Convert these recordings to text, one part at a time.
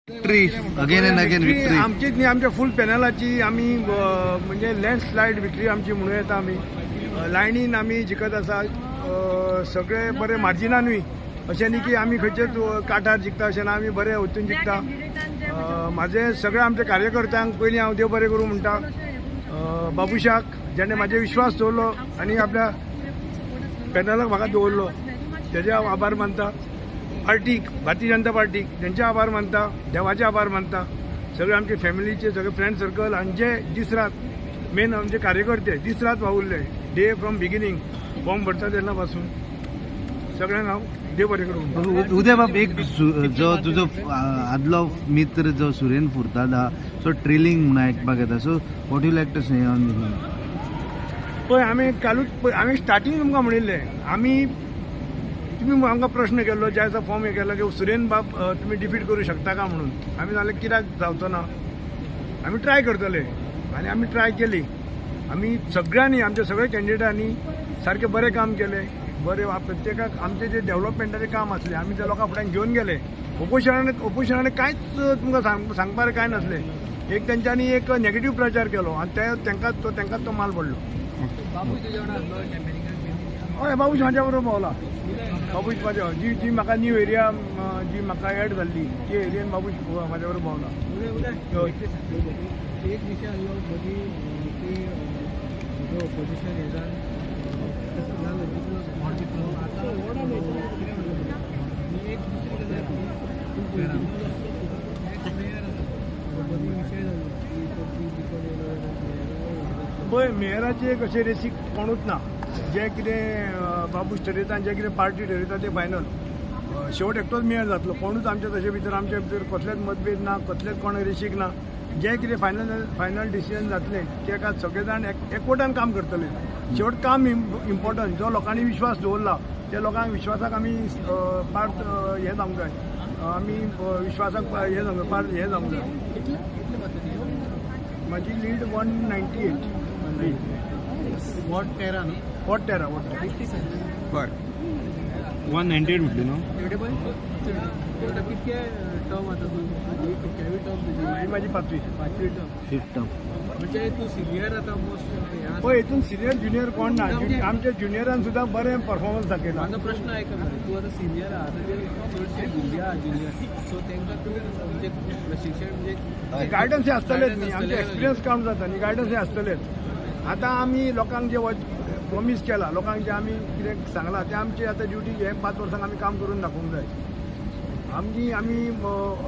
Victory again and again victory. आमचीच न्ही, आमच्या फूल पॅनलाची आमी म्हणजे लँडस्लायड विक्ट्री आमची म्हणूं येता. आमी लायनीन आमी जिखत आसा, सगळे बरे मार्जिनानूय. अशें न्ही की आमी खंयचेच काठार जिखता अशें ना, आमी बरे वचून जिखता. म्हाजे सगळे आमच्या कार्यकर्त्यांक पयलीं हांव देव बरें करूं म्हणटा. बाबुशाक जेणे म्हाजे विश्वास दवरलो आनी आपल्या पॅनलाक म्हाका दवरलो तेजे हांव आभार मानता. पार्टीक, भारतीय जनता पार्टीक तेंचे आभार मानता, देवाचे आभार मानता. सगळे आमचे फॅमिलीचे सगळे फ्रेंड सर्कल आनी जे दीस रात मेन आमचे कार्यकर्ते दीस रात वावुरले डे फ्रॉम बिगिनींग फॉर्म भरता तेन्ना पासून सगळ्यांक हांव देव बरें करूं म्हणटा. उदय बाब, एक जो तुजो आदलो मित्र जो सुरेन फुर्ताद आहा, सो ट्रेलिंग म्हणून आयकपाक येता, so what you like to say on? पळय, आमी कालूच पळय आमी स्टार्टींग तुमकां म्हणिल्लें, आमी तुमी आमकां प्रश्न केल्लो ज्या दिसा फॉर्म हे केलो की सुरेन बाब तुमी डिफीट करूं शकता का म्हणून. आमी जाल्यार कित्याक जावचो ना, आमी ट्राय करतले आनी आमी ट्राय केली. आमी सगळ्यांनी आमच्या सगळ्या कॅन्डिडेटांनी सारकें बरें काम केलें. बरें प्रत्येकाक आमचें जें डेवलपमेंटाचें काम आसलें आमी त्या लोकां फुड्यान घेवन गेले. ओपोजिशनान कांयच तुमकां सांगपाक कांय नासलें. एक तेंच्यांनी एक नेगेटीव प्रचार केलो आनी ते तेंकां तो माल पडलो. हय, बाबूश म्हाज्या बरोबर पावला. बाबूश म्हाज्या जी जी म्हाका न्यू एरिया जी म्हाका एड जाल्ली ती एरियन बाबूश म्हाज्या बरोबर पावला. हय. एक विशय आसलो मदीं की जो ओपोजिशन हेजान जालो तितलो आतां कितें म्हणटा आनी एक दुसरी गजाल की तूं पयलीं एक्स मेयर आसा, मदीं विशय जालो की तो ती विकत येयलो जाल्यार. पळय, मेयराचे कशें रेसीक कोणूच ना. जें कितें बाबूश ठरयता आनी जें कितें पार्टी ठरयता तें फायनल. शेवट एकटोच मेयर जातलो. कोणूच आमच्या तशे भितर आमच्या भितर कसलेच मतभेद ना, कसलेच कोण रेसीक ना. जें कितें फायनल फायनल डिसिजन जातलें तेका सगळे जाण एकवटान काम करतले. शेवट काम इम्पॉर्टंट. जो लोकांनी विश्वास दवरला त्या लोकांक विश्वासाक आमी पार्ट हें जावंक जाय. आमी विश्वासाक हें जावंक जाय, पार्ट हें जावंक जाय. कितले कितले मतां दिले? म्हाजी लीड 198. वॉर्ड 13 न्ही? Ward 13, ward 13. बरं, 198 म्हटली न्हू? तेवढे पळय, तेवढे कितके टर्म आतां तूं कितक्यावी टर्म तुजी? ही म्हाजी पांचवी. पांचवी टर्म. Fifth term. म्हणजे तूं सिनियर आतां मोस्ट हें आसा. पळय, हितून सिनियर ज्युनियर कोण ना. आमच्या ज्युनियरान सुद्दां बरें परफॉर्मन्स दाखयला. म्हाजो प्रश्न आयक मरे, तूं आतां सिनियर आहा, आतां जे चडशे भुरगे आहा ज्युनियर, सो तांकां तूं म्हणजे प्रशिक्षण म्हणजे गायडन्स हे आसतलेच न्ही. Guidance आमचे आसतलें. एक्सपिरियन्स काउंट जाता न्ही, गायडन्स हे आसतलेच. आतां आमी लोकांक जे प्रॉमीस केला, लोकांक जे आमी कितें सांगलां तें आमची आतां ड्युटी. हे 5 वर्सांक आमी काम करून दाखोवंक जाय. आमची आमी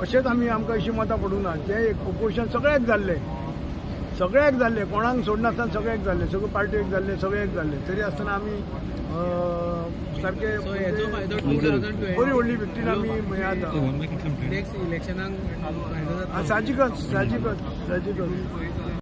अशेंच आमी आमकां अशीं मतां पडूंक ना. जे एक ओपोजिशन सगळेक जाल्ले, सगळेक जाल्ले, कोणाक सोडनासतना सगळेक जाल्ले, सगळे पार्टी एक जाल्ले, सगळे एक जाल्ले, तरी आसतना आमी सारके सो हेचो फायदो 2020 बरी व्हडली विक्ट्रीन आमी हें जाता. नेक्स्ट इलेक्शनाक फायदो जाता. साहजिकच, साहजिकच, साहजिकच.